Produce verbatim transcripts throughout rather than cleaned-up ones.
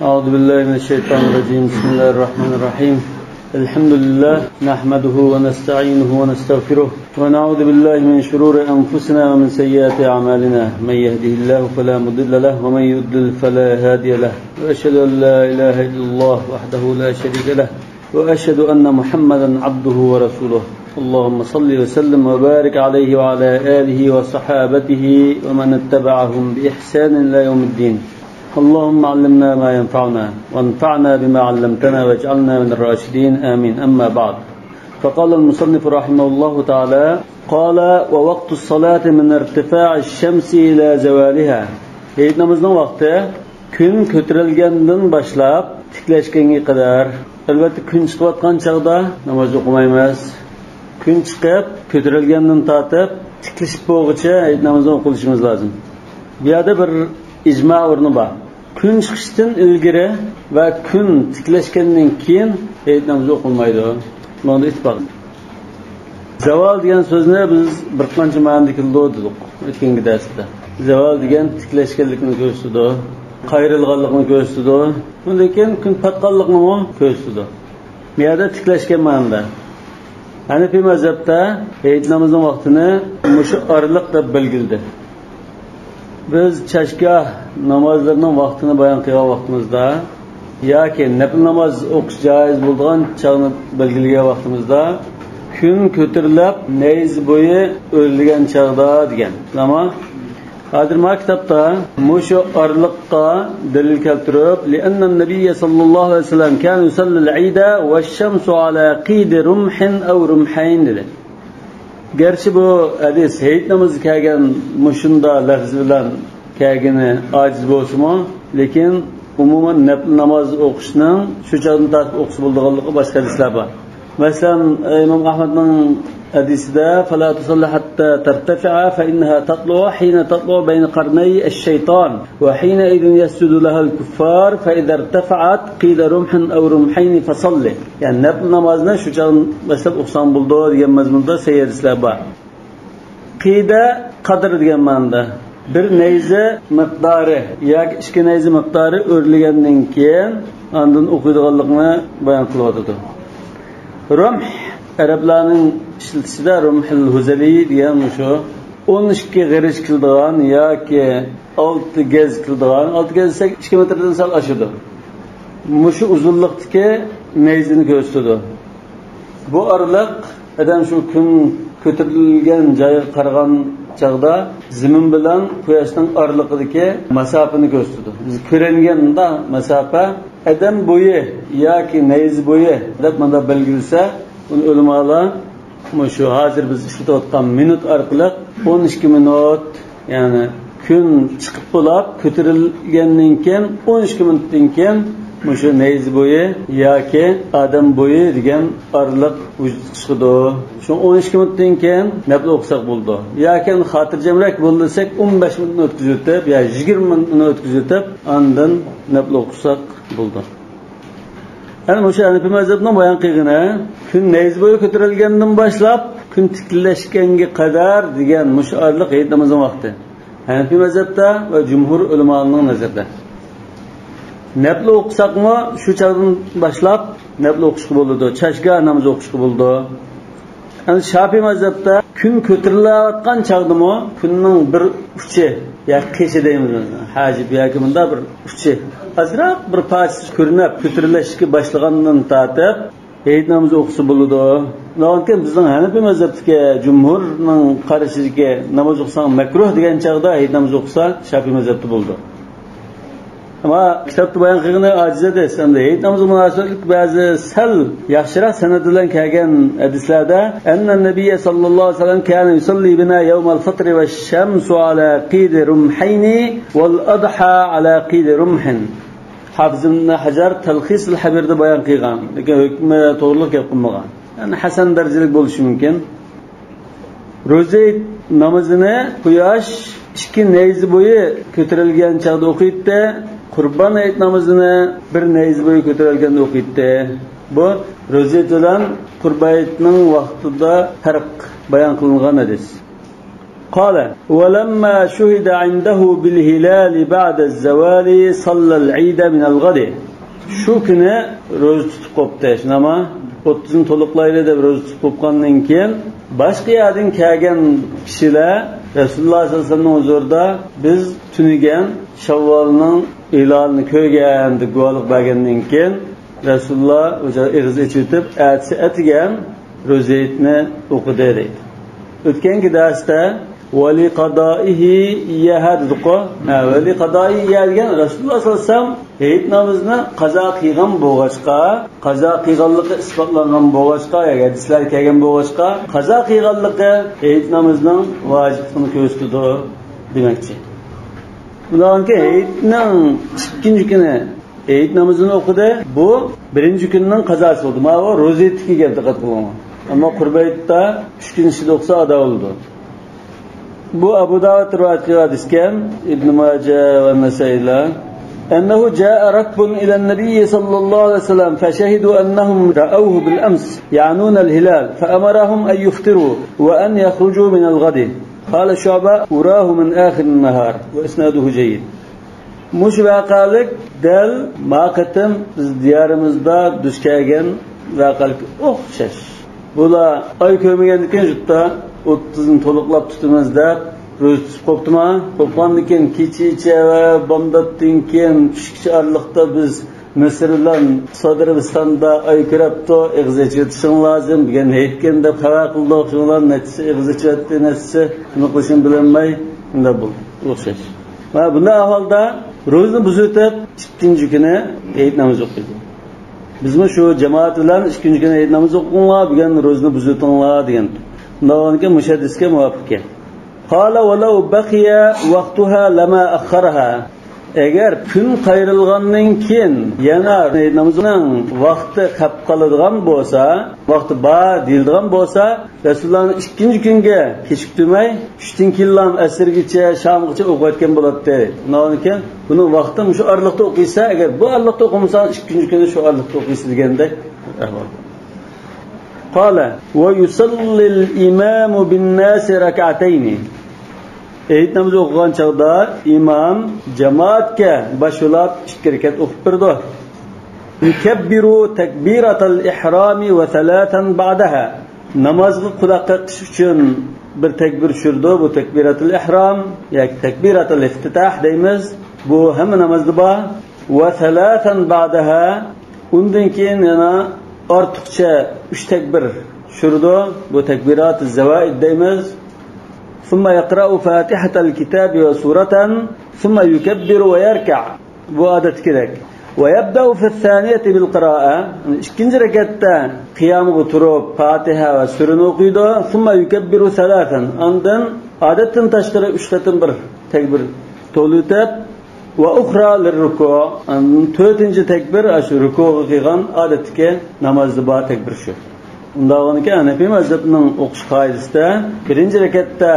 أعوذ بالله من الشيطان الرجيم. بسم الله الرحمن الرحيم. الحمد لله، نحمده ونستعينه ونستغفره، ونعوذ بالله من شرور أنفسنا ومن سيئات أعمالنا. من يهده الله فلا مضل له، ومن يضلل فلا هادي له. وأشهد أن لا إله إلا الله وحده لا شريك له، وأشهد أن محمدا عبده ورسوله. اللهم صل وسلم وبارك عليه وعلى آله وصحابته ومن اتبعهم بإحسان إلى يوم الدين. اللهم علمنا ما ينفعنا، وانفعنا بما علمتنا، واجعلنا من الراشدين. آمين. أما بعد. فقال المصنف رحمه الله تعالى: قال: ووقت الصلاة من ارتفاع الشمس إلى زوالها. ھېيت نامىزىنىڭ ۋاقتى كۈن كۆتۈرۈلگەندىن باشلاپ تىكلەشكەنگە قەدەر. ئەلۋەتتە، كۈن چىقىۋاتقان چاغدا ناماز ئوقۇمايمىز. كۈن چىقىپ، كۆتۈرۈلگەندىن تارتىپ تىكلىشىپ بولغۇچە ھېيت نامىزىنى ئوقۇلۇشىمىز لازىم. بۇ يەردە بىر ئىجما ئورنى بار. كۈن چىقىشتىن ئىلگىرى ۋە كۈن تىكلەشكەندىن كېيىن ھېيت نامىزى ئوقۇلمايدۇ. بۇنىڭدا ئىتتىپاق. زاۋال دېگەن سۆزنى بىز بىر قانچە مەنىدە كېلىدۇ دېدۇق ئۆتكەنكى دەرستە. زاۋال دېگەن تىكلەشكەنلىكنى كۆرسىتىدۇ، قايرىلغانلىقنى كۆرسىتىدۇ. بۇندىن كېيىن كۈن پاتقانلىقنىمۇ كۆرسىتىدۇ. بۇ يەردە تىكلەشكەن مەنىدە. ھەنىفىي مەزھەپتە ھېيت نامىزىنىڭ ۋاقتىنى مۇشۇ ئارىلىق دەپ بەلگىلىدى. بىز چاشگاھ نامازلىرىنىڭ ۋاقتىنى بايان قىلغان ۋاقتىمىزدا ياكى نەپلى ناماز ئوقۇش جائىز بولىدىغان چاغنى بەلگىلىگەن ۋاقتىمىزدا، كۈن كۆتۈرۈلۈپ، نەيزە بويى ئۆرلىگەن چاغدا دېگەن. تامام. ھازىر ما كىتابتا مۇشۇ ئارىلىققا دەلىل كەلتۈرۈپ، لأن النبي صلى الله عليه وسلم كان يصلي العيد والشمس على قيد رمح أو رمحين دېدى. گەرچە بۇ ھەدىس ھېيت نامىزى كەلگەن مۇشۇنداق لەفزى بىلەن كەلگىنى ئاجىز بولسىمۇ، لېكىن ئومۇمەن نەپلى ناماز ئوقۇشنىڭ شۇ چاغدىن تارتىپ ئوقۇسا بولىدىغانلىقىغا باشقا ھەدىسلەر بار. مەسىلەن، ئىمام ئەھمەدنىڭ ھەدىسىدە: فلا تصل حتى ترتفع فإنها تطلع حين تطلع بين قرني الشيطان وحينئذ يسجد لها الكفار فإذا ارتفعت قيد رمح أو رمحين فصل. يەنى نەپلى نامازنى شۇ چاغدىن باشلاپ ئوقۇساڭ بولىدۇ دېگەن مەزمۇندا سەھىھ ھەدىسلەر بار. قىدە قەدىر دېگەن مەنىدە. بىر نەيزە مىقدارى ياكى ئىككى نەيزە مىقدارى ئۆرلىگەندىن كېيىن ئاندىن ئوقۇيدىغانلىقىنى بايان قىلىۋاتىدۇ. رۇمھ، ئەرەبلەرنىڭ ئىشلىتىشىدە رۇمھىل ھۇزەلى دېگەن مۇشۇ ئون ئىككى غېرىچ كېلىدىغان ياكى ئالتە گەز كېلىدىغان، ئالتە گەز دېسەك ئىككى مېتىردىن سەل ئاشىدۇ. مۇشۇ ئۇزۇنلۇقتىكى نەيزىنى كۆرسىتىدۇ. بۇ ئارىلىق ئادەم شۇ كۈن كۆتۈرۈلگەن جايغا قارىغان چاغدا زېمىن بىلەن قۇياشنىڭ ئارىلىقىدىكى ماساپىنى كۆرسىتىدۇ. بىز كۆرۈنگەن مۇنداق ماساپە ئادەم بويى ياكى نەيزە بويى دەپ مۇنداق بەلگىلىسە، بۇنى ئۆلىمالار مۇشۇ ھازىر بىز ئىشلىتىۋاتقان مىنۇت ئارقىلىق ئون ئىككى مىنۇت، يەنى كۈن چىقىپ بولاپ كۆتۈرۈلگەندىن كېيىن ئون ئىككى مىنۇتتىن كېيىن مۇشۇ نەيزە بويى ياكى ئادەم بويى دېگەن ئارىلىق ۋۇجۇدقا چىقىدۇ. شۇ ئون ئىككى مىنۇتتىن كېيىن نەپلى ئوقۇساق بولىدۇ. ياكى خاتىرجەمرەك بولىدۇ دېسەك، ئون بەش مىنۇتنى ئۆتكۈزۈۋېتىپ يا يىگىرمە مىنۇتنى ئۆتكۈزۈۋېتىپ ئاندىن نەپلى ئوقۇساق بولىدۇ. يەنى مۇشۇ ھەنىفىي مەزھەپنىڭ بايان قىلغىنى، كۈن نەيزە بويى كۆتۈرۈلگەندىن باشلاپ كۈن تىكلەشكەنگە قەدەر دېگەن مۇشۇ ئارىلىق ھېيت نامىزىنىڭ ۋاقتى. ھەنىفىي مەزھەپتە ۋە جۇمھۇر ئۆلىمالارنىڭ نەزىرىدە. نەپلى ئوقۇساقمۇ شۇ چاغدىن باشلاپ نەپلى ئوقۇشقا بولىدۇ، چاشگاھ نامىزى ئوقۇشقا بولىدۇ. ئەمدى شاپىي مەزھەپتە كۈن كۆتۈرۈلۈۋاتقان چاغدىمۇ كۈننىڭ بىر ئۇچى ياكى قېشى دەيمىز، ھاجىپ ياكى مۇنداق بىر ئۇچى، ئازراق بىر پارچىسى كۆرۈنۈپ كۆتۈرۈلۈشكە باشلىغاندىن تارتىپ ھېيت نامىزى ئوقۇسا بولىدۇ. ئۇنىڭدىن كېيىن بىزنىڭ ھەنىپىي مەزھەپتىكى جۇمھۇرنىڭ قارىشىدىكى ناماز ئوقۇساڭ مەكرۇھ دېگەن چاغدا ھېيت نامىزى ئوقۇسا شاپىي مەزھەپتە بولىدۇ. ئەمما كىتابتا بايان قىلغىنى ئاجىز ھەدىس ھەمدە ھېيت نامىزىغا مۇناسىۋەتلىك بەزى سەل ياخشىراق سەنەد بىلەن كەلگەن ھەدىسلەردە: أن النبي صلى الله عليه وسلم كان يصلي بنا يوم الفطر والشمس على قيد رمحين والأضحى على قيد رمح. ھافىز ئىبن ھەجەر تەلخىسىل خەبىردە بايان قىلغان، لېكىن ھۆكمى توغرىلىق گەپ قىلمىغان. يەنى ھەسەن دەرىجىلىك بولۇشى مۇمكىن. روزا ھېيت نامىزىنى قۇياش ئىككى نەيزە بويى كۆتۈرۈلگەن چاغدا ئوقۇيتتى، قۇربان ھېيت نامىزىنى بىر نەيزە بويى كۆتۈرۈلگەندە ئوقۇيتتى. بۇ روزا ھېيت بىلەن قۇربان ھېيتنىڭ ۋاقتىدا پەرق بايان قىلىنغان ھەدىس. قال: ولما شهد عنده بالهلال بعد الزوال صلى العيد من الغد. شۇ كۈنى روزا تۇتۇپ قوپتى، شۇنداقمۇ؟ ئوتتۇزنى تولۇقلايلى دەپ روزا تۇتۇپ قوپقاندىن كېيىن، باشقا يەردىن كەلگەن كىشىلەر رەسۇلۇللاھ سەللەللاھۇ ئەلەيھى ۋەسەللەمنىڭ ھۇزۇرىدا، بىز تۈنىگەن شەۋۋالنىڭ ھىلالىنى كۆرگەن دەپ گۇۋاھلىق بەرگەندىن كېيىن، رەسۇلۇللاھ ئۆزى ئېغىز ئېچىۋېتىپ، ئەتىسى ئەتىگەن روزا ھېيتنى ئوقۇدى دەيدۇ. ئۆتكەنكى دەرستە ولقضائه إياها دېدۇققۇ. ھە، ولقضائه إياها دېگەن رەسۇلۇللاھ سەللەللاھۇ ئەلەيھى ۋەسەللەم ھېيت نامىزىنى قازا قىلغان بولغاچقا، قازا قىلغانلىقى ئىسپاتلانغان بولغاچقا، ياكى ھەدىسلەر كەلگەن بولغاچقا، قازا قىلغانلىقى ھېيت نامىزىنىڭ ۋاجىپلىقىنى كۆرسىتىدۇ دېمەكچى. بۇلارنىڭكى ھېيتنىڭ ئىككىنچى كۈنى ھېيت نامىزىنى ئوقۇدى. بۇ بىرىنچى كۈننىڭ قازاسى بولدى. ماۋۇ روزا ھېيتتىكى گەپنى دىققەت قىلىڭلار. ئەمما قۇربان ھېيتتا ئۈچ كۈن ئىچىدە ئوقۇسا ئادا بولىدۇ. بۇ ئەبۇ داۋۇد رىۋايەت قىلغان ھەدىسكەن، ئىبن ماجە ۋە نەسائىيلار. أنه جاء ركب إلى النبي صلى الله عليه وسلم فشهدوا أنهم رأوه بالأمس، يعنون الهلال، فأمرهم أن يفطروا وأن يخرجوا من الغد. قال شعبة: أراه من آخر النهار، وإسناده جيد. مۇشۇ ۋەقەلىك دەل ما قېتىم بىز دىيارىمىزدا دۇچ كەلگەن ۋەقەلىككە ئوخشاش. بۇلار ئاي كۆرمىگەندىكىن يۇرتتا ئوتتۇزنى تولۇقلاپ تۇتىمىز دەپ روزا تۇتۇپ قوپتىما؟ قوپقاندىن كېيىن كېچىچە ۋە بامداتتىن كېيىن چۈشكىچە ئارىلىقتا بىز مىسىر بىلەن سەئۇدى ئەرەبىستاندا ئاي كۆرەپتۇ، ئېغىز ئېچىۋېتىشىڭ لازىم، بۈگۈن ھېيتكەن دەپ خەۋەر قىلدۇق، شۇنىڭ بىلەن نەچچىسى ئېغىز ئېچىۋەتتى، نەچچىسى نېمە قىلىشىنى بىلەلمەي، شۇنداق بولدى. ئوخشاش. مانا بۇنداق ئەھۋالدا روزىنى بۇزۇۋېتىپ، ئىككىنچى كۈنى ھېيت نامىزى ئوقۇيدۇ. بىزمۇ شۇ جامائەت بىلەن ئىككىنچى كۈنى ھېيت نامىزى ئوقۇڭلار، بۈگۈن روزىنى بۇزۇۋېتىڭلار دېگەن. شۇنداق بولغاندىكىن مۇشۇ ھەدىسكە مۇۋاپىق ئىكەن. قال: ولو بقي وقتها لما أخرها. ئەگەر كۈن قايرىلغاندىن كېيىن يەنە نامىزىنىڭ ۋاقتى قېلىپ قالىدىغان بولسا، ۋاقتى بار دېيىلىدىغان بولسا، رەسۇلۇللاھنى ئىككىنچى كۈنگە كېچىكتۈرمەي، چۈشتىن كېيىنلا ئەسىرگىچە، شامغىچە ئوقۇۋەتكەن بولاتتى. شۇنىڭ ئۈچۈن بۇنىڭ ۋاقتى مۇشۇ ئارىلىقتا ئوقۇيسا، ئەگەر بۇ ئارىلىقتا ئوقۇمىسا، ئىككىنچى كۈنى شۇ ئارىلىقتا ئوقۇيسا دېگەندەك ئەھۋال. قال: ويصلي الإمام بالناس ركعتين. ھېيت نامىزى ئوقۇغان چاغدا ئىمام جامائەتكە باش بولاپ ئىككى رەكەت ئوقۇپ بېرىدۇ. يكبر تكبيرة الإحرام وثلاثا بعدها. نامازغا قۇلاق قېقىش ئۈچۈن بىر تەكبىر چۈشۈرىدۇ. بۇ تەكبىراتۇل ئىھرام ياكى تەكبىراتۇل ئىفتىتاھ دەيمىز. بۇ ھەممە نامازدا بار. وثلاثا بعدها. ئۇندىن كېيىن يەنە ئارتۇقچە ئۈچ تەكبىر چۈشۈرىدۇ. بۇ تەكبىراتۇ زاۋائىد دەيمىز. ثم يقرأ فاتحة الكتاب وسورة ثم يكبر ويركع. بۇ ئادەتتىكىدەك. ويبدأ في الثانية بالقراءة. ئىككىنچى رەكەتتە قىيامغا تۇرۇپ، پاتىھە ۋە سۈرىنى ئوقۇيدۇ. ثم يكبر ثلاثا. ئاندىن ئادەتتىن تاشقىرى ئۈچ قېتىم بىر تەكبىر تولىتىپ، وأخرى للركوع. ئاندىن تۆتىنچى تەكبىر، ئاشۇ رۇكۇغا قىلغان ئادەتتىكى نامازدا بار تەكبىر شۇ. ئۇنداق بولغاندىكىن، ھەنەفىي مەزھەپنىڭ ئوقۇش قائىدىسىدە بىرىنچى رەكەتتە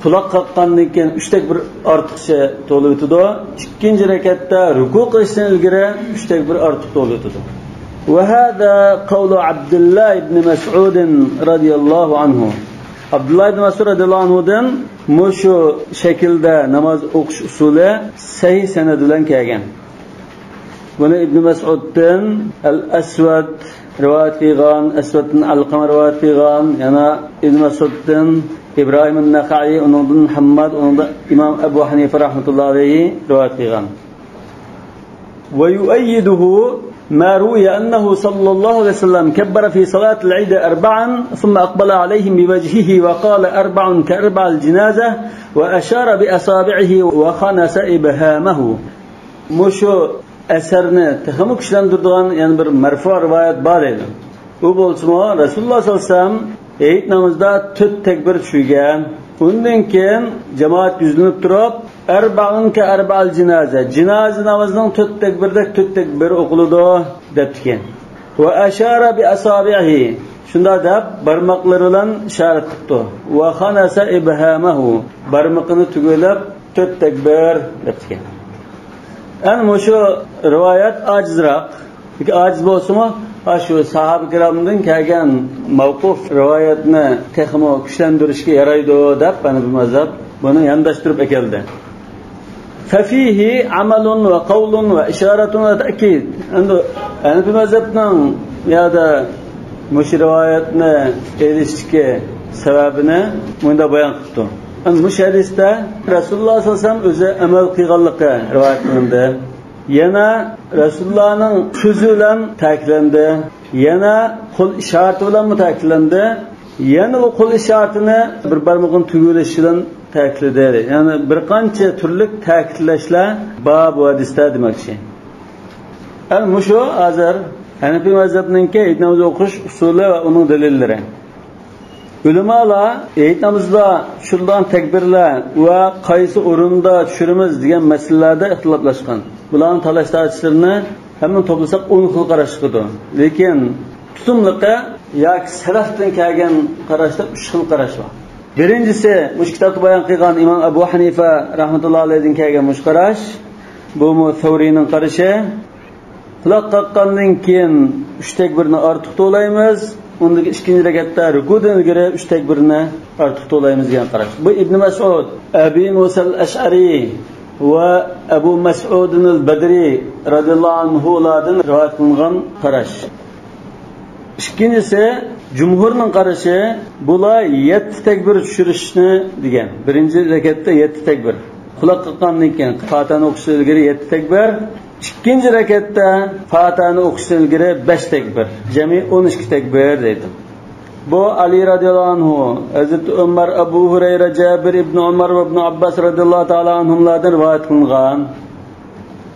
قۇلاق قاققاندىن كېيىن ئۈچ تەكبىر ئارتۇقچە تولىۋېتىدۇ. ئىككىنچى رەكەتتە رۇكۇ قىلىشتىن ئىلگىرى ئۈچ تەكبىر ئارتۇق تولىۋېتىدۇ. وهذا قول عبد الله بن مسعود رضي الله عنه. ئابدۇللا ئىبن مەسئۇد رەزىياللاھۇ ئەنھۇدىن مۇشۇ شەكىلدە ناماز ئوقۇش ئۇسۇلى سەھىھ سەنەد بىلەن كەلگەن. بۇنى ئىبن مەسئۇدتىن ئەل ئەسۋەد رىۋايەت قىلغان، ئەسۋەدتىن ئەلقەمە رىۋايەت قىلغان، يەنە ئىبن مەسئۇدتىن ئىبراھىم نەخەئى، ئۇنىڭدىن ھەمماد، ئۇنىڭدىن ئىمام ئەبۇ ھەنىفە رەھمەتۇللاھى ئەلەيھى رىۋايەت قىلغان. ويؤيده ما روي أنه صلى الله عليه وسلم كبر في صلاة العيد أربعا ثم أقبل عليهم بوجهه وقال: أربع كأربع الجنازة، وأشار بأصابعه وخنس إبهامه. مۇشۇ ئەسەرنى تېخىمۇ كۈچلەندۈرىدىغان يەنە بىر مەرفۇ رىۋايەت بار دەيدۇ. ئۇ بولسىمۇ، رەسۇلۇللاھ سەللەللاھۇ ئەلەيھى ۋەسەللەم ھېيت نامىزىدا تۆت تەكبىر چۈشۈرگەن. ئۇندىن كېيىن جامائەت يۈزلىنىپ تۇرۇپ، «ئەربەئۇن كەئەربەئىل جىنازە»، جىنازە نامىزىنىڭ تۆت تەكبىردەك تۆت تەكبىر ئوقۇلىدۇ، دەپتىكەن. «ۋە ئەشارە بىئەسابىئىھى»، شۇنداق دەپ بارماقلىرى بىلەن ئىشارەت قىپتۇ. «ۋە خەنەسە ئىبھامەھۇ»، بارمىقىنى تۈگۈلەپ، «تۆت تەكبىر» دەپتىكەن. ئەنە مۇشۇ رىۋايەت ئاجىزراق. لېكىن ئاجىز بولسىمۇ، شۇ ساھابە كىرامدىن كەلگەن مەۋقۇف رىۋايەتنى تېخىمۇ كۈچلەندۈرۈشكە يارايدۇ دەپ، ھەنەفىي مەزھەپ بۇنى يانداشتۇرۇپ ئەكەلدى. ففيه عمل وقول وإشارة وتأكيد. ئەمدى ھەنەفىي مەزھەپنىڭ يادا مۇشۇ رىۋايەتنى ئېلىشتىكى سەۋەبىنى مۇنداق بايان قىپتۇ. ئەمدى مۇشۇ ھەدىستە رەسۇلۇللاھ سەللەللاھۇ ئەلەيھى ۋەسەللەم ئۆزى ئەمەل قىلغانلىقى رىۋايەت قىلىندى. يەنە رەسۇلۇللاھنىڭ سۆزى بىلەن تەكىتلەندى. يەنە قول ئىشارىتى بىلەنمۇ تەكىتلەندى. يەنە بۇ قول ئىشارىتىنى بىر بارمىقىنى تۈگۈۋېلىش بىلەن تەكىتلىدى. يەنى بىر قانچە تۈرلۈك تەكىتلەشلەر بار بۇ ھەدىستە دېمەكچى. ئەنە مۇشۇ ھازىر ھەنەفىي مەزھەپنىڭكى ھېيت نامىزى ئوقۇش ئۇسۇلى ۋە ئۇنىڭ دەلىللىرى. ئۆلىمالار ھېيت نامىزىدا چۈشۈرىدىغان تەكبىرلەر ۋە قايسى ئورۇندا چۈشۈرىمىز دېگەن مەسىلىلەردە ئىختىلاپلاشقان. بۇلارنىڭ تالاش-تارتىشلىرىنى ھەممىنى توپلىساق ئون خىل قاراش چىقىدۇ. لېكىن تۇتۇملۇقى ياكى سەلەفتىن كەلگەن قاراشتا ئۈچ خىل قاراش بار. بىرىنچىسى، مۇشۇ كىتابتا بايان قىلغان ئىمام ئەبۇ ھەنىفە رەھمەتۇللاھى ئەلەيھىدىن كەلگەن مۇشۇ قاراش. بۇمۇ سەۋرىينىڭ قارىشى. قۇلاق قاققاندىن كېيىن ئۈچ تەكبىرنى ئارتۇق توۋلايمىز. ئۇندىن كېيىن ئىككىنچى رەكەتتە رۇكۇدىن ئىلگىرى ئۈچ تەكبىرنى ئارتۇق توۋلايمىز دېگەن قاراش. بۇ ئىبن مەسئۇد، ئەبى مۇسەل ئەشئەرى ۋە ئەبۇ مەسئۇدىنىل بەدرى رەزىياللاھۇ ئەنھۇلاردىن رىۋايەت قىلىنغان قاراش. ئىككىنچىسى، جۇمھۇرنىڭ قارىشى، بۇلار يەتتە تەكبىر چۈشۈرۈشنى دېگەن. بىرىنچى رەكەتتە يەتتە تەكبىر. قۇلاق قاققاندىن كېيىن پاتىھەنى ئوقۇشتىن ئىلگىرى يەتتە تەكبىر. ئىككىنچى رەكەتتە پاتىھەنى ئوقۇشتىن ئىلگىرى بەش تەكبىر. جەمئىي ئون ئىككى تەكبىر دەيدۇ. بۇ ئەلى رەزىياللاھۇ ئەنھۇ، ھەزرىتى ئۆمەر، ئەبۇ ھۇرەيرە، جابىر ئىبنى ئۆمەر ۋە ئىبنى ئابباس رەزىياللاھۇ تائالا ئەنھۇملاردىن رىۋايەت قىلىنغان.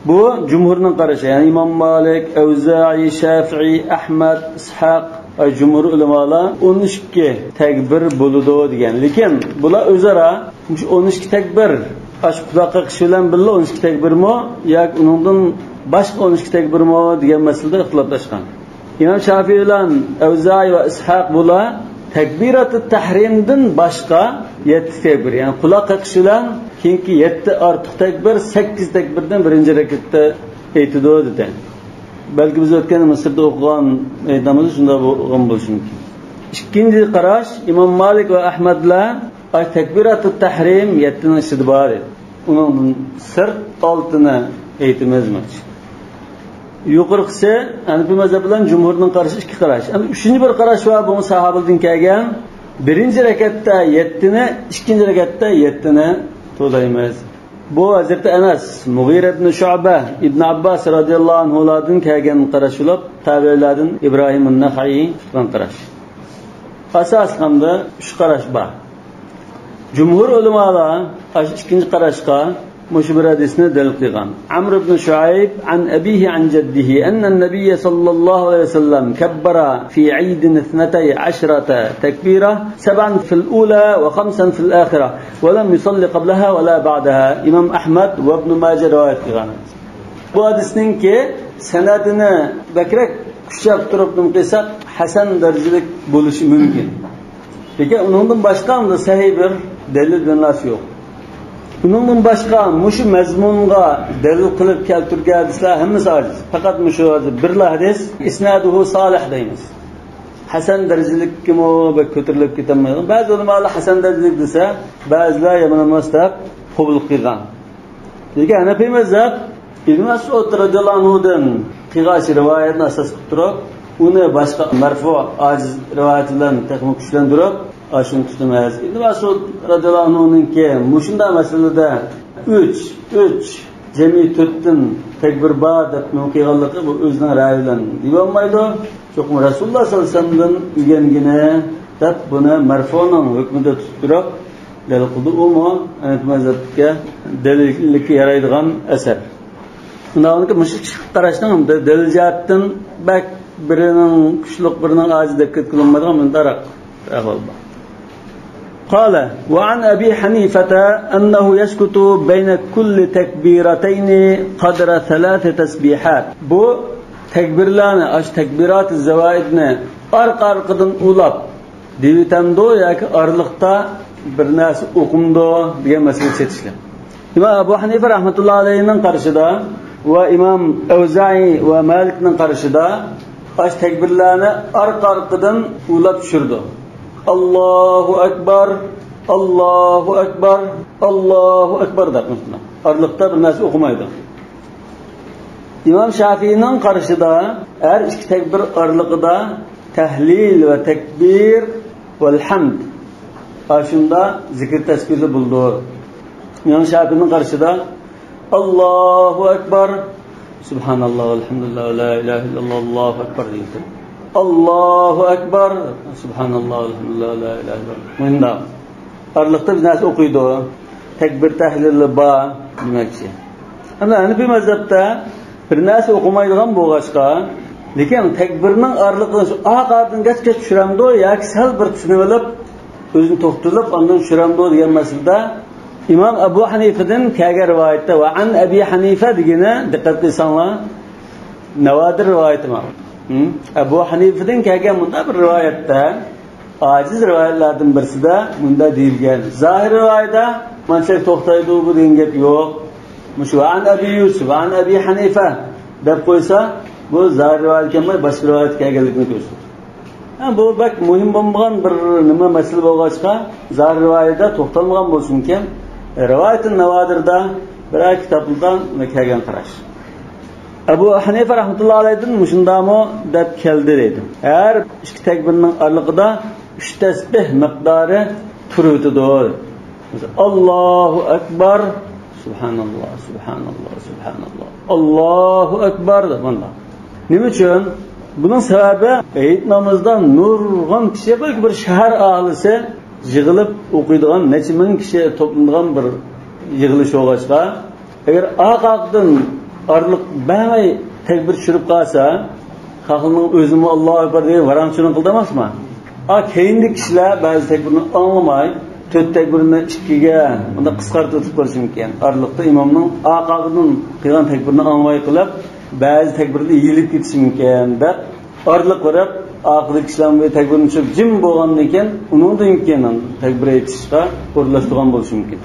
بۇ جۇمھۇرنىڭ قارىشى، يەنى ئىمام مالىك، ئەۋزائى، شەفىئى، ئەھمەد، ئىسھاق، ئاي، جۇمھۇر ئۆلىمالار ئون ئىككى تەكبىر بولىدۇ دېگەن. لېكىن بۇلار ئۆزئارا مۇشۇ ئون ئىككى تەكبىر، ئاشۇ قۇلاق قېقىش بىلەن بىللە ئون ئىككى تەكبىرمۇ ياكى ئۇنىڭدىن باشقا ئون ئىككى تەكبىرمۇ دېگەن مەسىلىدە ئىختىلاپلاشقان. ئىمام شافىئى بىلەن ئەۋزائى ۋە ئىسھاق بۇلار تەكبىراتۇ تەھرىمدىن باشقا يەتتە تەكبىر، يەنى قۇلاق قېقىش بىلەن كېيىنكى يەتتە ئارتۇق تەكبىر، سەككىز تەكبىردىن بىرىنچى رەكەتتە ئېيتىدۇ دېدى. بەلكى بىز ئۆتكەن مىسىردا ئوقۇغان ھېيت نامىزى شۇنداق بولغان بولۇشى مۇمكىن. ئىككىنچى قاراش، ئىمام مالىك ۋە ئەھمەدلەر ئاش تەكبىراتۇ تەھرىم يەتتىنىڭ ئىچىدە بار دېدى. ئۇنىڭدىن سىرت ئالتىنى ئېيتىمىز دېمەكچى. يۇقىرىقىسى ھەنىفىي مەزھەپ بىلەن جۇمھۇرنىڭ قارىشى ئىككى قاراش. ئەمدى ئۈچىنچى بىر قاراش بار، بۇمۇ ساھابىدىن كەلگەن. بىرىنچى رەكەتتە يەتتىنى، ئىككىنچى رەكەتتە يەتتىنى تولايمىز. بۇ ھەزرىتى ئەنەس، مۇغىرە ئىبن شۇئبە، ئىبن ئابباس رەزىياللاھۇ ئەنھۇلاردىن كەلگەن قاراش بولۇپ، تابىئىلاردىن ئىبراھىم ئەن-نەخەئىي تۇتقان قاراش. ئاساسلىقىدا ئۈچ قاراش بار. جۇمھۇر ئۆلىمالار ئاشۇ ئىككىنچى قاراشقا مۇشۇ بىر ھەدىسنى دەلىل قىلغان. عمرو بن شعيب عن أبيه عن جده أن النبي صلى الله عليه وسلم كبر في عيد اثنتي عشرة تكبيرة، سبعا في الأولى وخمسا في الآخرة، ولم يصل قبلها ولا بعدها. ئىمام ئەھمەد ۋە ئىبن ماجە رىۋايەت قىلغان. بۇ ھەدىسنىڭكى سەنەدىنى بەكرەك كۈچەپ تۇرۇپ نېمە قىلساق، ھەسەن دەرىجىلىك بولۇشى مۇمكىن. لېكىن ئۇنىڭدىن باشقا ئۇندا سەھىھ بىر دەلىل بىر نەرسە يوق. ئۇنىڭدىن باشقا مۇشۇ مەزمۇنغا دەلىل قىلىپ كەلتۈرگەن ھەدىسلەر ھەممىسى ئاجىز. پەقەت مۇشۇ ھەدىس، بىرلا ھەدىس، ئىسنادۇھۇ سالىھ دەيمىز. ھەسەن دەرىجىلىككىمۇ بەك كۆتۈرۈلۈپ كېتەلمەيدۇ. بەزى ئۆلىمالار ھەسەن دەرىجىلىك دېسە، بەزىلەر يامان ئەمەس دەپ قوبۇل قىلغان. لېكىن ھەنەفىي مەزھەپ ئىبن مەسئۇد رەزىياللاھۇ ئەنھۇدىن قىلغان رىۋايەتنى ئاساس قىلىپ تۇرۇپ، ئۇنى باشقا مەرفۇ ئاجىز رىۋايەت بىلەن تېخىمۇ كۈچلەندۈرۈپ، ئاشۇنى تۇتىمىز. ئىبن مەسئۇد رەزىياللاھۇ ئەنھۇنىڭكى مۇشۇنداق مەسىلىدە ئۈچ، ئۈچ، جەمئىي تۆتتىن تەكبىر بار دەپ نېمە قىلغانلىقى بۇ ئۆزىنىڭ رەيى بىلەن دېيىلمايدۇ. چوقۇم رەسۇلۇللا سەللەللاھۇ ئەلەيھى ۋەسەللەمدىن ئۆگەنگىنى دەپ بۇنى مەرفۇنىڭ ھۆكمىدە تۇتۇپ تۇرۇپ، دەل قىلدى، ئۇمۇ ھەنەفىي مەزھەپكە دەلىللىككە يارايدىغان ئەسەر. شۇنداقكى مۇشۇ ئىككى قاراشنىڭ دەلىل جەھەتتىن بەك بىرىنىڭ كۈچلۈك، بىرىنىڭ ئاجىز دەپ كېتىپ قالمايدىغان مۇنداق ئەھۋال بار. قال: وعن أبي حنيفة أنه يسكت بين كل تكبيرتين قدر ثلاث تسبيحات. بۇ تەكبىرلەرنى، ئاشۇ تەكبىرات زەۋائىدنى ئارقا-ئارقىدىن ئۇلاپ، دېۋىتەمدۇ ياكى ئارىلىقتا بىر نەرسە ئوقۇمدۇ دېگەن مەسىلىگە چېتىشلىق. ئىمام ئەبۇ ھەنىفە رەھمەتۇللا ئەلەيھىنىڭ قارىشىدا ۋە ئىمام ئەۋزائىي ۋە مالىكنىڭ قارىشىدا ئاشۇ تەكبىرلەرنى ئارقا-ئارقىدىن ئۇلاپ چۈشۈرىدۇ. ئاللاھۇ ئەكبەر، ئاللاھۇ ئەكبەر، ئاللاھۇ ئەكبەر دەپ مۇشۇنداق. ئارىلىقتا بىر نەرسە ئوقۇمايدۇ. ئىمام شافىئىنىڭ قارىشىدا ھەر ئىككى تەكبىر ئارىلىقىدا تەھلىل ۋە تەكبىر ۋەل ھەمد، ئاشۇندا زىكىر تەسبىھلەر بولىدۇ. ئىمام شافىئىنىڭ قارىشىدا ئاللاھۇ ئەكبەر، سۇبھاناللاھ، ۋەلھەمدۇلىللاھ، ۋە لا ئىلاھە ئىللاللاھ، ئاللاھۇ ئەكبەر دېگەن. ئاللاھۇ ئەكبەر، سۇبھاناللاھ، ۋەلھەمدۇلىللاھ، ۋە لا ئىلاھە ئىللاللاھ. مۇنداق. ئارىلىقتا بىر نەرسە ئوقۇيدۇ. تەكبىر تەھلىلى بار دېمەكچى. ئەمدى ھەنىپىي مەزھەپتە بىر نەرسە ئوقۇمايدىغان بولغاچقا، لېكىن تەكبىرنىڭ ئارىلىقىدا شۇ ئارقا-ئارقىدىن گەچ-گەچ چۈشۈرەمدۇ ياكى سەل بىر تىنىۋېلىپ، ئۆزىنى توختىتىپ، ئاندىن چۈشۈرەمدۇ دېگەن مەسىلىدە ئىمام ئەبۇ ھەنىفىدىن كەلگەن رىۋايەتتە، ۋە ئەن ئەبى ھەنىفە دېگىنى، دىققەت قىلساڭلار، ناۋادىر رىۋايىتى مانا. ھىم؟ ئەبۇ ھەنىفىدىن كەلگەن مۇنداق بىر رىۋايەتتە، ئاجىز رىۋايەتلەردىن بىرسىدە مۇنداق دېيىلگەن. زاھىر رىۋايەتتە مانچە توختايدۇ بۇ دېگەن گەپ يوق. مۇشۇ ۋە ئەن ئەبى يۈسۈف، ۋە ئەن ئەبى ھەنىفە دەپ قويسا، بۇ زاھىر رىۋايەت كەلمەي، باشقا رىۋايەت كەلگەنلىكىنى كۆرسىتىدۇ. ھە، بۇ بەك مۇھىم بولمىغان بىر نېمە مەسىلە بولغاچقا، زاھىر رىۋايەتتە توختالمىغان بولسىمۇكىن، رىۋايەتۇن ناۋادىردا بىرەر كىتابلاردا كەلگەن قاراش. ئەبۇ ھەنىفە رەھمەتۇللا ئەلەيھىدىن مۇشۇنداقمۇ دەپ كەلدى دەيدۇ. ھەر ئىككى تەكبىرنىڭ ئارىلىقىدا ئۈچ تەسبىھ مىقدارى تۇرۇۋېتىدۇ. مەسىلەن، ئاللاھۇ ئەكبەر، سۇبھاناللاھ، سۇبھاناللاھ، سۇبھاناللاھ، ئاللاھۇ ئەكبەر دەپ مانداق. نېمە ئۈچۈن؟ بۇنىڭ سەۋەبى، ھېيت نامىزىدا نۇرغۇن كىشى، بەلكى بىر شەھەر ئاھالىسى يىغىلىپ ئوقۇيدىغان، نەچچە مىڭ كىشى توپلىنىدىغان بىر يىغىلىش بولغاچقا، ئەگەر ئارقا-ئارقىدىن ئارىلىق بەرمەي تەكبىر چۈشۈرۈپ قالسا، خەلقنىڭ ئۆزىمۇ ئاللاھۇ ئەكبەر دېگەن ۋاراڭ-چۇرۇڭ قىلىدۇ ئەمەسمۇ؟ ئا، كەينىدىكى كىشىلەر بەزى تەكبىرنى ئاڭلىماي، تۆت تەكبىرنى ئىككىگە، بۇنداق قىسقارتىۋېتىپ قويۇشى مۇمكىن. ئارىلىقتا ئىمامنىڭ ئارقا-ئارقىدىن قىلغان تەكبىرىنى ئاڭلىماي قىلىپ، بەزى تەكبىرلەر يېيىلىپ كېتىشى مۇمكىن دەپ، ئارىلىق بېرىپ، ئارقىدىكى كىشىلەر بۇ تەكبىرنى چۈشۈرۈپ جىم بولغاندىن كېيىن، ئۇنىڭدىن كېيىن تەكبىر ئېيتىشقا ئورۇنلاشتۇرغان بولۇشى مۇمكىن.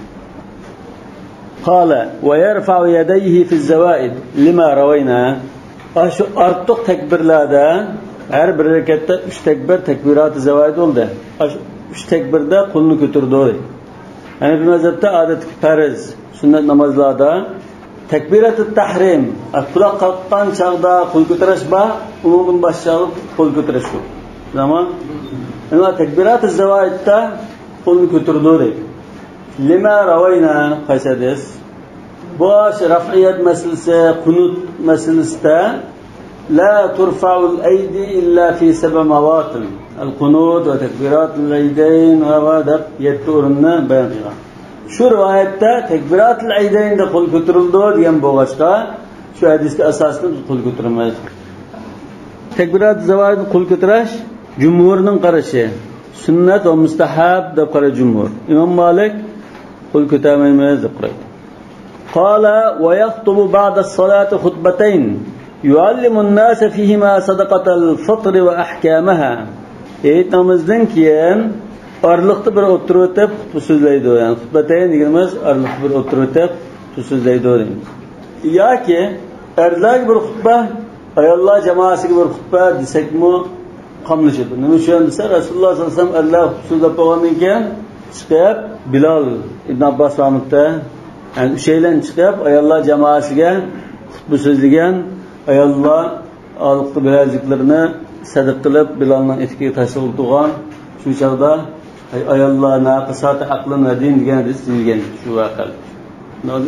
قال ويرفع يديه في الزوائد لما روينا. ئاشۇ ئارتۇق تەكبىرلەردە ھەر بىر رەكەتتە ئۈچ تەكبىر تەكبىراتى زاۋائىد بولدى. ئاشۇ ئۈچ تەكبىردە قولىنى كۆتۈرىدۇ. ھەنەفىي مەزھەپتە ئادەتتىكى پەرز، سۈننەت نامازلاردا تەكبىراتۇت تەھرىم، قۇلاق قاققان چاغدا قول كۆتۈرۈش بار، ئۇنىڭدىن باشقا چاغدا قول كۆتۈرۈش يوق. تامام. ئەمما تەكبىراتى زاۋائىدتا قولنى كۆتۈرىدۇ دەيدۇ. لما روينا، قايسى ھەدىس؟ بۇ رەفئىيەت مەسىلىسى، قۇنۇت مەسىلىسىدە لا ترفع الأيدي إلا في سبع مواطن. القنوت وتكبيرات العيدين ۋە دەپ يەتتە ئورۇننى بايان قىلغان. شۇ رىۋايەتتە تەكبىراتۇل ئەيدەيندە قول كۆتۈرۈلىدۇ دېگەن بولغاچقا، شۇ ھەدىسكە ئاساسەن بىز قول كۆتۈرمەيمىز. تەكبىرات زاۋائىدتا قول كۆتۈرۈش جۇمھۇرنىڭ قارىشى، سۈننەت ۋە مۇستەھەب دەپ قارايدۇ جۇمھۇر. ئىمام مالىك قول كۆتۈرمەيمىز دەپ قارايدۇ. قال ويخطب بعد الصلاة خطبتين يعلم الناس فيهما صدقة الفطر وأحكامها. ھېيت نامىزىدىن كېيىن ئارىلىقتا بىر ئولتۇرۇۋېتىپ خۇتبە سۆزلەيدۇ. يەنى خۇتبەتەين دېگىنىمىز ئارىلىقتا بىر ئولتۇرۇۋېتىپ خۇتبە سۆزلەيدۇ دەيمىز. ياكى ئەرلەرگە بىر خۇتبە، ئاياللار جامائەسىگە بىر خۇتبە دېسەكمۇ قاملىشىدۇ. نېمە ئۈچۈن دېسە، رەسۇلۇللاھ سەللەللاھۇ ئەلەيھى ۋەسەللەم ئەرلەر خۇتبە سۆزلەپ بولغاندىن كېيىن چىقىپ، بىلال ئىبن ئابباس بارمىدى، يەنى ئۈچەيلەن چىقىپ، ئاياللار جامائەسىگە خۇتبە سۆزلىگەن، ئاياللار ئارىلىقتا بىلەزىكلىرىنى سەدىقە قىلىپ، بىلالنىڭ ئېتىكىگە تاشلىغىلى تۇرغان. شۇ چاغدا، ئەي ئاياللار، ناقىساتى ئەقلىن ۋە دىن دېگەن ھەدىس دېيىلگەن شۇ ۋەقەدە.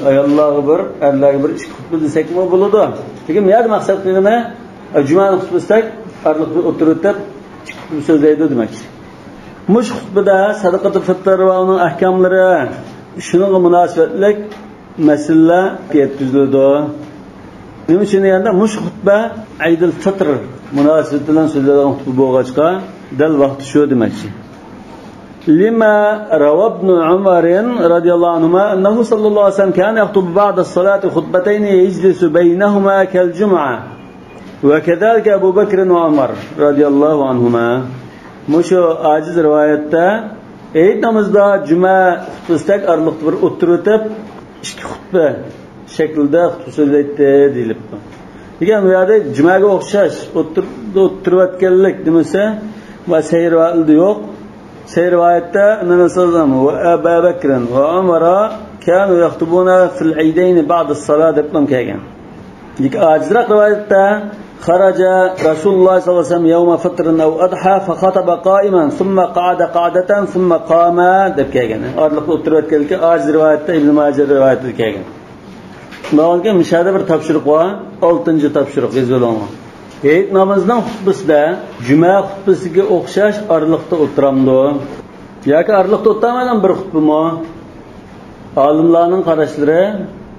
ئاياللارغا بىر، ئەرلەرگە بىر ئىككى خۇتبە دېسەكمۇ بولىدۇ. لېكىن بۇ يەردە مەقسەت قىلغىنى، ئە، جۈمەنى خۇتبە دېسەك، ئارىلىقتا بىر ئولتۇرۇۋېتىپ ئىككى خۇتبە سۆزلەيدۇ دېمەكچى. مۇشۇ خۇتبىدە سەدىقەتۇل فىتىر ۋە ئۇنىڭ ئەھكاملىرى، شۇنىڭغا مۇناسىۋەتلىك مەسىلىلەر يەتكۈزۈلىدۇ. نېمە ئۈچۈن دېگەندە، مۇشۇ خۇتبە ئەيدىل فىتىر مۇناسىۋىتى بىلەن سۆزلەنگەن خۇتبە بولغاچقا، دەل ۋاقتى شۇ دېمەكچى. لما روى ابن عمر رضي الله عنهما أنه صلى الله عليه وسلم كان يخطب بعد الصلاة خطبتين يجلس بينهما كالجمعة وكذلك أبو بكر وعمر رضي الله عنهما. مۇشۇ ئاجىز رىۋايەتتە ھېيت نامىزىدا جۈمە خۇتبىسىدەك ئارىلىقتا بىر ئولتۇرۇۋېتىپ، ئىككى خۇتبە شەكلىدە خۇتبە سۆزلەيتتى دېيىلىپتۇ. دېگەن بۇ يەردە جۈمەگە ئوخشاش ئولتۇرۇپ، ئولتۇرۇۋەتكەنلىك دېمىسە، ۋە سەھىھ رىۋايەتلەردە يوق. سەھىھ رىۋايەتتە النبي صلى الله عليه وسلم وأبا بكر وعمر كانوا يخطبون في العيدين بعد الصلاة دەپلا كەلگەن. لېكىن ئاجىزراق رىۋايەتتە خرج رسول الله صلى الله عليه وسلم يوم فطر أو أضحى فخطب قائما ثم قعد قعدة ثم قام دەپ كەلگەن. ئارىلىقتا ئولتۇرۇۋەتكەنلىكى ئاجىز رىۋايەتتە، ئىبن ماجە رىۋايەتتە كەلگەن. شۇنداقكەن مۇشۇ يەردە بىر تاپشۇرۇق بار. ئالتىنچى تاپشۇرۇق، يېزىۋېلىڭلار. ھېيت نامىزىنىڭ خۇتبىسىدە جۈمە خۇتبىسىگە ئوخشاش ئارىلىقتا ئولتۇرامدۇ؟ ياكى ئارىلىقتا ئولتۇرمايدىغان بىر خۇتبىمۇ؟ ئالىملارنىڭ قاراشلىرى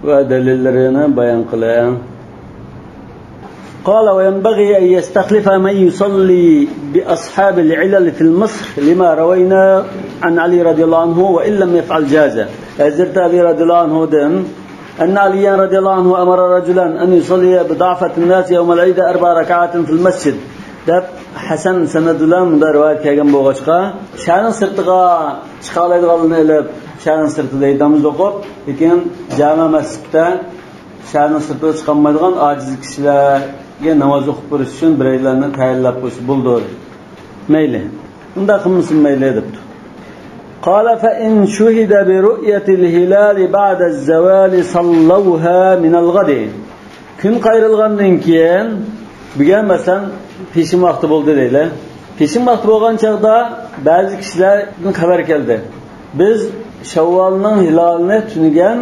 ۋە دەلىللىرىنى بايان قىلىڭ. قال: وينبغي أن يستخلف من يصلي بأصحاب العلل في المصر لما روينا عن علي رضي الله عنه وإن لم يفعل جاز. ھەزرىتى ئەلى رەزىيەللاھۇ ئەنھۇدىن، أن عليا رضي الله عنه أمر رجلا أن يصلي بضعفة الناس يوم العيد أربع ركعات في المسجد دەپ ھەسەن سەنەد بىلەن مۇنداق رىۋايەت كەلگەن بولغاچقا، شەھەرنىڭ سىرتىغا چىقالايدىغانلارنى ئېلىپ، شەھەرنىڭ سىرتىدا ھېيت نامىزى ئوقۇپ، لېكىن جامە مەسچىتتە شەھەرنىڭ سىرتىغا چىقالمايدىغان ئاجىز كىشىلەرگە ناماز ئوقۇپ بېرىش ئۈچۈن بىرەيلەننى تەيىنلەپ قويسا بولىدۇ. مەيلى. ئۇنداق قىلمىسۇن، مەيلى دەپتۇ. قال: فإن شهد برؤية الهلال بعد الزوال صلوها من الغد. كۈن قايرىلغاندىن كېيىن، بۈگۈن مەسىلەن پېشىن ۋاقتى بولدى دەيلى. پېشىن ۋاقتى بولغان چاغدا بەزى كىشىلەردىن خەۋەر كەلدى. بىز شەۋۋالنىڭ ھىلالىنى تۈنۈگۈن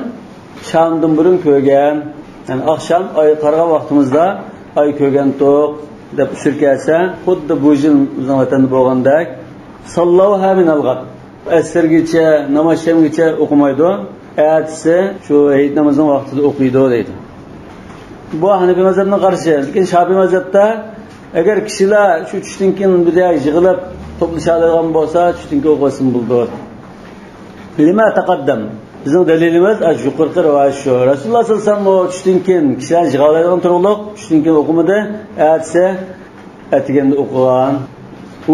شامدىن بۇرۇن كۆرگەن، يەنى ئاخشام ئاي قارىغان ۋاقتىمىزدا ئاي كۆرگەنتۇق دەپ ئۇچۇر كەلسە، خۇددى بۇ يىل بىزنىڭ ۋەتەندە بولغاندەك، صلوها من الغد. ئەسىرگىچە، ناماز شەمگىچە ئوقۇمايدۇ. ئەتىسى شۇ ھېيت نامىزىنىڭ ۋاقتىدا ئوقۇيدۇ دەيدۇ. بۇ ھەنەپىي مەزھەپنىڭ قارىشى. لېكىن شاپىي مەزھەپتە ئەگەر كىشىلەر شۇ چۈشتىن كېيىن بىر يەرگە يىغىلىپ توپلىشالايدىغان بولسا، چۈشتىن كېيىن ئوقۇسىمۇ بولىدۇ. لما تقدم. بىزنىڭ دەلىلىمىز ئاشۇ يۇقىرىقى رىۋايەت شۇ. رەسۇلۇللا سەللەللاھۇ ئەلەيھى ۋەسەللەم ئۇ چۈشتىن كېيىن كىشىلەرنى يىغالايدىغان تۇرۇقلۇق، چۈشتىن كېيىن ئوقۇمىدى، ئەتىسى ئەتىگەندە ئوقۇغان.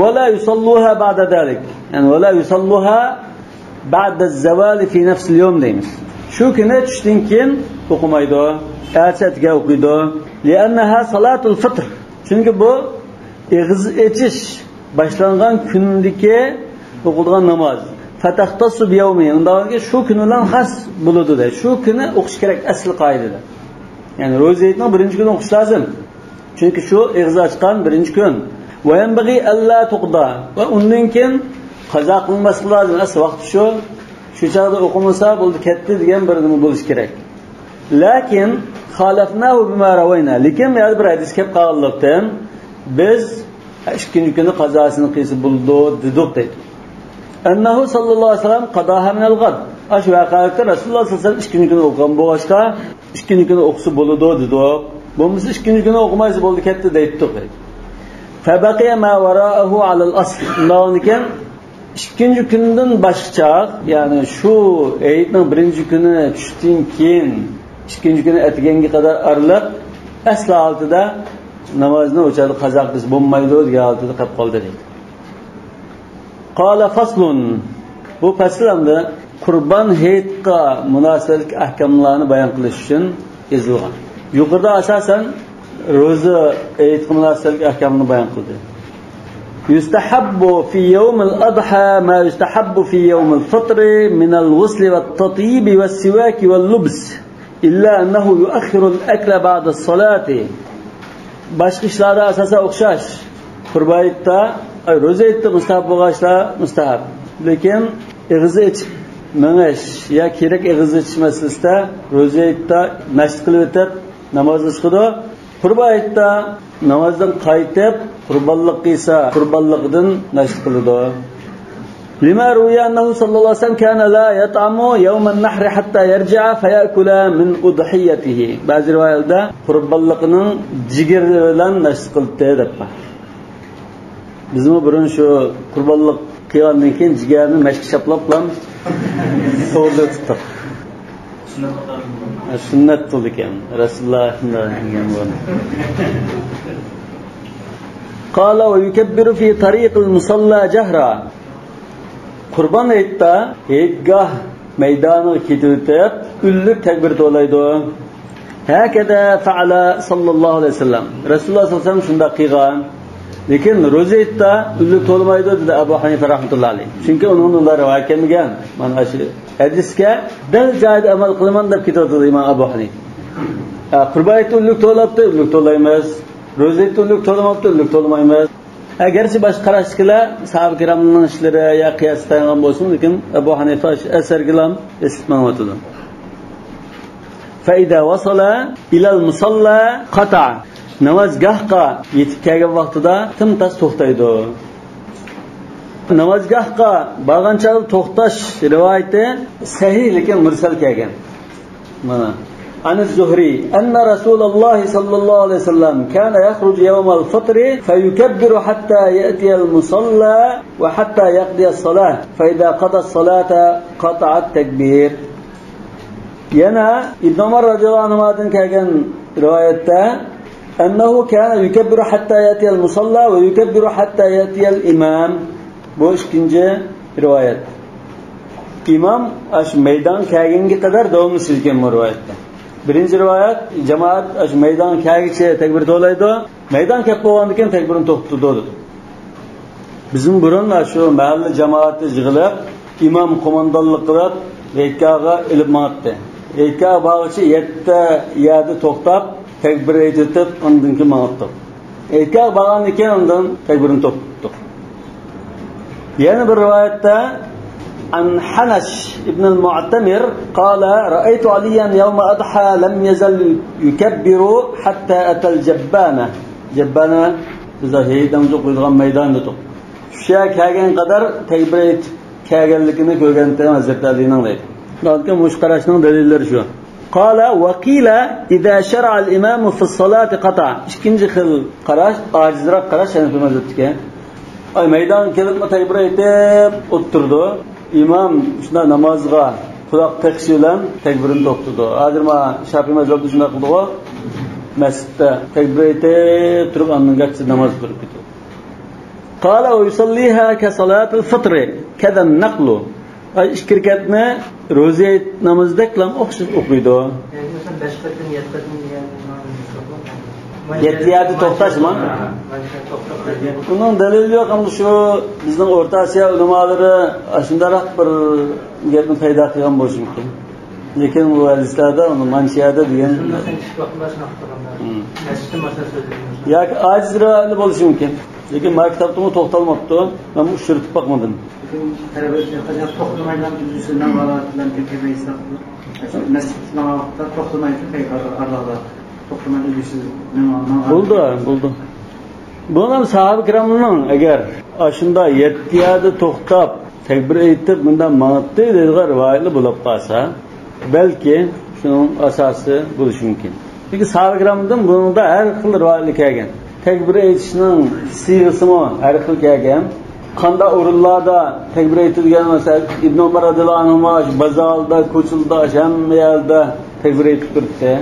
ولا يصلوها بعد ذلك. يەنى ولا يصلوها بعد الزوال في نفس اليوم دەيمىز. شۇ كۈنى چۈشتىن كېيىن ئوقۇمايدۇ. ئەتىسى ئەتىگەن ئوقۇيدۇ. لأنها صلاة الفطر. چۈنكى بۇ ئېغىز ئېچىش باشلانغان كۈندىكى ئوقۇلىدىغان ناماز. فتختص بيومه. ئۇنداق شۇ كۈن بىلەن خاس بولىدۇ دەيدۇ. شۇ كۈنى ئوقۇش كېرەك ئەسلى قائىدىدە. يەنى روزا ھېيتنىڭ بىرىنچى كۈنى ئوقۇش لازىم. چۈنكى شۇ ئېغىز ئاچقان بىرىنچى كۈن. وينبغي ألا تقضى. ۋە ئۇندىن كېيىن قازا قىلماسلىق لازىم. ئەسلى ۋاقتى شۇ. شۇ چاغدا ئوقۇمىسا بولدى، كەتتى دېگەن بىر نېمە بولۇشى كېرەك. لكن خالفناه بما روينا. لېكىن يەنە بىر ھەدىس كەپ قالغانلىقتىن، بىز ئىككىنچى كۈنى قازاسىنى قىلسا بولىدۇ دېدۇق دەيدۇ. أنه صلى الله عليه وسلم قضاها من الغد. ئاشۇ ۋەقەلىكتە رەسۇلۇللا سەللەللاھۇ ئەلەيھى ۋەسەللەم ئىككىنچى كۈنى ئوقۇغان بولغاچقا، ئىككىنچى كۈنى ئوقۇسا بولىدۇ دېدۇق. بولمىسا ئىككىنچى كۈنى ئوقۇمايسا بولدى، كەتتى دەيتتۇق دەيدۇ. فبقي ما وراءه على الأصل. ئۇنداق بولغاندىكىن ئىككىنچى كۈندىن باشقا چاغ، يەنى شۇ ھېيتنىڭ بىرىنچى كۈنى چۈشتىن كېيىن ئىككىنچى كۈنى ئەتىگەنگە قەدەر ئارىلىق ئەسلى ھالىتىدە نامازنى ئۇ چاغدا قازا قىلسا بولمايدۇ دېگەن ھالىتىدە قېلىپ قالدى دەيدۇ. قال فصل. بۇ پەسىل ئەمدى قۇربان ھېيتقا مۇناسىۋەتلىك ئەھكاملارنى بايان قىلىش ئۈچۈن يېزىلغان. يۇقىرىدا ئاساسەن روزا ھېيتقا مۇناسىۋەتلىك ئەھكامنى بايان قىلدى. يستحب في يوم الأضحى ما يستحب في يوم الفطر من الغسل والتطيب والسواك واللبس، إلا أنه يؤخر الأكل بعد الصلاة. باشقا ئىشلاردا ئاساسەن ئوخشاش. قۇربان ھېيتتا، ئاي، روزا ھېيتتا مۇستەھەب بولغان ئىشلار مۇستەھەب. لېكىن ئېغىز ئېچىپ مېڭىش يا كېرەك ئېغىز ئېچىش مەسىلىسىدە روزا ھېيتتا ناشتا قىلىۋېتىپ نامازغا چىقىدۇ. قۇربان ھېيتتا نامازدىن قايتىپ قۇربانلىق قىلسا، قۇربانلىقىدىن ناشتا قىلىدۇ. لما روي أنه صلى الله عليه وسلم كان لا يطعم يوم النحر حتى يرجع فيأكل من أضحيته. بەزى رىۋايەتلەردە قۇربانلىقىنىڭ جىگىرى بىلەن ناشتا قىلدى دەپ بار. بىزمۇ بۇرۇن شۇ قۇربانلىق قىلغاندىن كېيىن جىگەرنى مەشكە شاپلاپلا سوۋۇردا تۇتتۇق. سۈننەت قىلىدىكەن. رەسۇلۇللا شۇنداق دېگەن بۇ. قال ويكبر في طريق المصلى جهرا. قۇربان ھېيتتا ھېيتگاھ مەيدانىغا كېتىۋېتىپ ئۈنلۈك تەكبىر توۋلايدۇ. ھەكەزا فەئەلە سەللەللاھۇ ئەلەيھى ۋەسەللەم. رەسۇلۇللاھ سەللەللاھۇ ئەلەيھى ۋەسەللەم شۇنداق قىلغان. لېكىن روزا ھېيتتا ئۆلۈك توۋلىمايدۇ، دېدى ئەبۇ ھەنىفە رەھمەتۇللاھى ئەلەيھ. چۈنكى ئۇنىڭدىن رىۋايەت كەلمىگەن. مانا شۇ ھەدىسكە دەل جايىدا ئەمەل قىلىمەن دەپ كېتىۋاتىدۇ ئىمام ئەبۇ ھەنىفە. ھە، قۇربان ھېيتتا ئۆلۈك توۋلاپتۇ، ئۆلۈك توۋلايمىز. روزا ھېيتتا ئۆلۈك توۋلىماپتۇ، ئۆلۈك توۋلىمايمىز. ئەگەرچە باشقا قاراشتىكىلەر ساھابە كىرامنىڭ ئىشلىرى يا قىياسقا تايانغان بولسىمۇ، لېكىن ئەبۇ ھەنىفە ئەسەرگىلا ئېسىپ مېڭىۋاتىدۇ. فَإِذَا وَصَلَ إِلَى الْمُصَلَّى قَطَعَ. نامازگاھقا يېتىپ كەلگەن ۋاقتىدا تىمتاس توختايدۇ. نامازگاھقا بارغان چاغدا توختاش رىۋايىتى سەھىھ، لېكىن مۇرسەل كەلگەن. مانا. عن الزهري أن رسول الله صلى الله عليه وسلم كان يخرج يوم الفطر فيكبر حتى يأتي المصلى وحتى يقضي الصلاة، فإذا قضى الصلاة قطع التكبير. يەنە ئىبن ئۆمەر رەزىياللاھۇ ئەنھۇمادىن كەلگەن رىۋايەتتە، أنه كان يكبر حتى يأتي المصلى ويكبر حتى يأتي الإمام. بۇ ئىككىنچى رىۋايەت. ئىمام ئاشۇ مەيدانغا كەلگەنگە قەدەر داۋاملىشىدىكەن بۇ رىۋايەتتە. بىرىنچى رىۋايەت، جامائەت ئاشۇ مەيدانغا كەلگۈچە تەكبىر توۋلايدۇ. مەيدان كەپ بولغاندىن كېيىن تەكبىرنى توختىتىدۇ دېدى. بىزمۇ بۇرۇن شۇ مەھەللە جامائىتى يىغىلىپ، ئىمام قوماندانلىق قىلىپ، ھېيتگاھقا ئېلىپ ماڭاتتى. ھېيتگاھقا بارغۇچە يەتتە يەردە توختاپ، تەكبىر ئېيتىۋېتىپ، ئاندىن كېيىن ماڭاتتۇق. ھېيتگاھقا بارغاندىن كېيىن ئاندىن تەكبىرنى توختىتىپ. يەنە بىر رىۋايەتتە، عن حنش بن المعتمر قال: رأيت عليا يوم أضحى لم يزل يكبر حتى أتى الجبانة. جەببانە، بىز ھېيت نامىزى ئوقۇيدىغان مەيدان دېدۇق. شۇ يەرگە كەلگەن قەدەر تەكبىر ئېيتىپ كەلگەنلىكىنى كۆرگەنتىم ھەزرىتى ئەلىنىڭ دەيدۇ. لېكىن مۇشۇ قاراشنىڭ دەلىللىرى شۇ. قال: وقيل إذا شرع الإمام في الصلاة قطع. ئىككىنچى خىل قاراش، ئاجىزراق قاراش ھەنەفىي مەزھەپتىكى. ئاي، مەيدانغا كېلىپمۇ تەكبىر ئېيتىپ ئولتۇرىدۇ. ئىمام شۇنداق نامازغا قۇلاق تېقىشى بىلەن تەكبىرىنى توختىتىدۇ. ھازىر ما شافىي مەزھەپتە شۇنداق قىلىدىغۇ. مەسچىتتە تەكبىر ئېيتىپ تۇرۇپ، ئاندىن گەپسىز ناماز تۇرۇپ كېتىدۇ. قال: ويصليها كصلاة الفطر، كذا النقل. ئاي، ئىككى رەكەتنى روزا ھېيت نامىزىدەكلا ئوخشاش ئوقۇيدۇ. يەنى مەسىلەن، بەش قېتىم، يەتتە قېتىم دېگەن. يەتتە يەردە توختاشمۇ؟ ھە، مانا شۇ توختاپ قالغان. ئۇنىڭ دەلىلى يوق، ئەمدى شۇ بىزنىڭ ئورتا ئاسىيا ئۆلىمالىرى ئاشۇنداقراق بىر گەپنى پەيدا قىلغان بولۇشى مۇمكىن. لېكىن بۇ ھەدىسلەردە ئۇنى مانچە يەردە دېگەن. مەسىلەن، ئىش ۋاقتىدا شۇنداق قىلغاندا. مم. مەسچىتتە ماسا سۆزلىگەن. ياكى ئاجىز رىۋايەتلەر بولۇشى مۇمكىن. لېكىن ما كىتابتىمۇ توختالماپتۇ. مەن ئۇچرىتىپ باقمىدىم. لېكىن تەلەبە توختىمايدىغان ئۈزۈلسە ماڭغانلار بىلەن كۆپەيسە، مەسچىتكە ماڭغان ۋاقىتتا توختىمايدۇ، ئارىلاردا توختىمايدۇ، ئۈزۈلسە ماڭغان. بولدى، بولدى. بۇنىڭ ساھابە كىرامنىڭ ئەگەر ئاشۇنداق يەتتە يەردە توختاپ، تەكبىر ئېيتىپ، مۇنداق ماڭاتتى دەيدىغان رىۋايەتلەر بولۇپ قالسا، بەلكى شۇنىڭ ئاساسى بولۇشى مۇمكىن. چۈنكى ساھابە كىرامدىن بۇنىڭدا ھەر خىل رىۋايەتلەر كەلگەن. تەكبىر ئېيتىشنىڭ سىيغىسىمۇ ھەر خىل كەلگەن. قانداق ئورۇنلاردا تەكبىر ئېيتىدىغان، مەسىلەن، ئىبن ئۆمەر رەزىياللاھۇ ئەنھۇما بازاردا، كوچىلاردا، ھەممە يەردە تەكبىر ئېيتىپ تۇرۇپتۇ.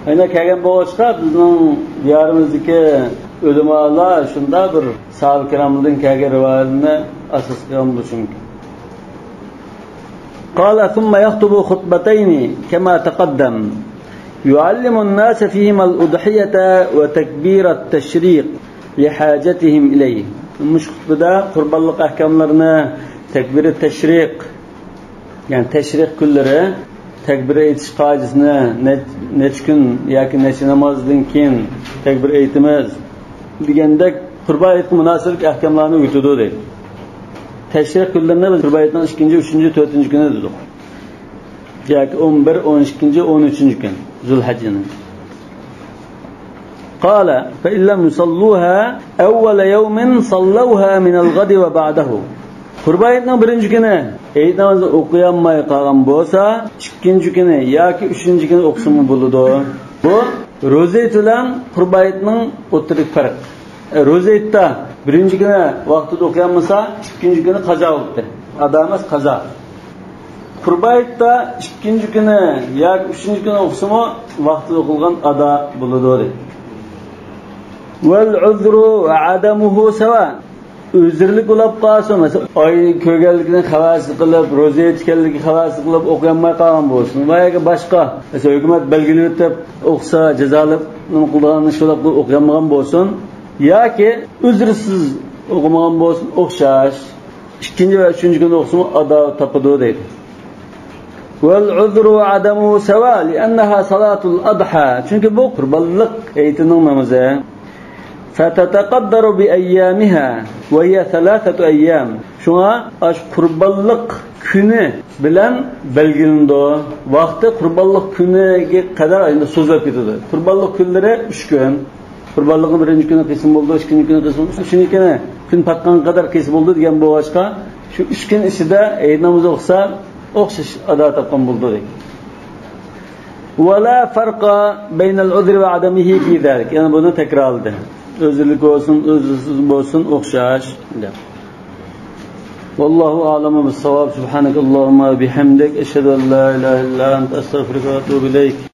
يەنە كەلگەن بولغاچقا، بىزنىڭ دىيارىمىزدىكى ئۆلىمالار شۇنداق بىر ساھابە كىرامدىن كەلگەن رىۋايەتلەرنى ئاساس قىلغان بولۇشى مۇمكىن. قال: ثم يخطب خطبتين كما تقدم، يعلم الناس فيهما الأضحية وتكبير التشريق لحاجتهم إليه. مۇشۇ خۇتبىدە قۇربانلىق ئەھكاملىرىنى، تەكبىرى تەشرىق، يەنى تەشرىق كۈنلىرى، تەكبىر ئېيتىش قائىدىسىنى، نەچ-، نەچچە كۈن ياكى نەچچە نامازدىن كېيىن تەكبىر ئېيتىمىز دېگەندەك، قۇربان ھېيتقا مۇناسىۋەتلىك ئەھكاملارنى ئۆگىتىدۇ دەيدۇ. تەشرىق كۈنلىرىنى بىز قۇربان ھېيتنىڭ ئىككىنچى، ئۈچىنچى، تۆتىنچى كۈنى دېدۇق. ياكى ئون بىر، ئون ئىككىنچى، ئون ئۈچىنچى كۈن زۇلھەججىنىڭ. قال: فإن لم يصلوها أول يوم صلوها من الغد وبعده. قۇربان ھېيتنىڭ بىرىنچى كۈنى ھېيت نامىزىنى ئوقۇيالماي قالغان بولسا، ئىككىنچى كۈنى ياكى ئۈچىنچى كۈنى ئوقۇسىمۇ بولىدۇ. بۇ روزا ھېيت بىلەن قۇربان ھېيتنىڭ ئوتتۇرىدىكى پەرق. روزا ھېيتتا بىرىنچى كۈنى ۋاقتىدا ئوقۇيالمىسا، ئىككىنچى كۈنى قازا بولۇپتۇ. ئادا ئەمەس، قازا. قۇربان ھېيتتا ئىككىنچى كۈنى ياكى ئۈچىنچى كۈنى ئوقۇسىمۇ، ۋاقتىدا ئوقۇلغان ئادا بولىدۇ، دەيدۇ. والعذر وعدمه سواء. ئۆزرىلىك بولاپ قالسۇن، مەسىلەن، ئاي كۆرگەنلىكىنى خەۋەرسىز قىلىپ، روزا تۇتقانلىكىنى خەۋەرسىز قىلىپ ئوقۇيالماي قالغان بولسۇن ۋە ياكى باشقا، مەسىلەن، ھۆكۈمەت بەلگىلىۋېتىپ ئوقۇسا جازالىق نېمە قىلىدىغان ئىش بولاپ قېلىپ ئوقۇيالمىغان بولسۇن ياكى ئۆزرىسىز ئوقۇمىغان بولسۇن، ئوخشاش. ئىككىنچى ۋە ئۈچىنچى كۈنى ئوقۇسىمۇ ئادا تاپىدۇ دەيدۇ. والعذر وعدمه سواء لأنها صلاة الأضحى. چۈنكى بۇ قۇربانلىق ھېيتىنىڭ نامىزى. فتتقدر بأيامها وهي ثلاثة أيام. شۇڭا ئاشۇ قۇربانلىق كۈنى بىلەن بەلگىلىنىدۇ. ۋاقتى قۇربانلىق كۈنىگە قەدەر ئەمدى سوزۇلۇپ كېتىدۇ. قۇربانلىق كۈنلىرى ئۈچ كۈن. قۇربانلىقنىڭ بىرىنچى كۈنى قىلسىمۇ بولىدۇ، ئىككىنچى كۈنى قىلسىمۇ، ئۈچىنچى كۈنى كۈن پاتقانغا قەدەر قىلسا بولىدۇ دېگەن بولغاچقا، شۇ ئۈچ كۈن ئىچىدە ھېيت نامىزى ئوقۇسا ئوخشاش ئادا تاپقان بولىدۇ دەيدۇ. ولا فرق بين العذر وعدمه في ذلك. يەنە بۇنى تەكرارلىدى. ئۆزرىلىك بولسۇن، ئۆزرىسىز بولسۇن، ئوخشاش دەپ. والله أعلم بالصواب. سبحانك اللهم وبحمدك، أشهد أن لا إله إلا أنت، أستغفرك وأتوب إليك.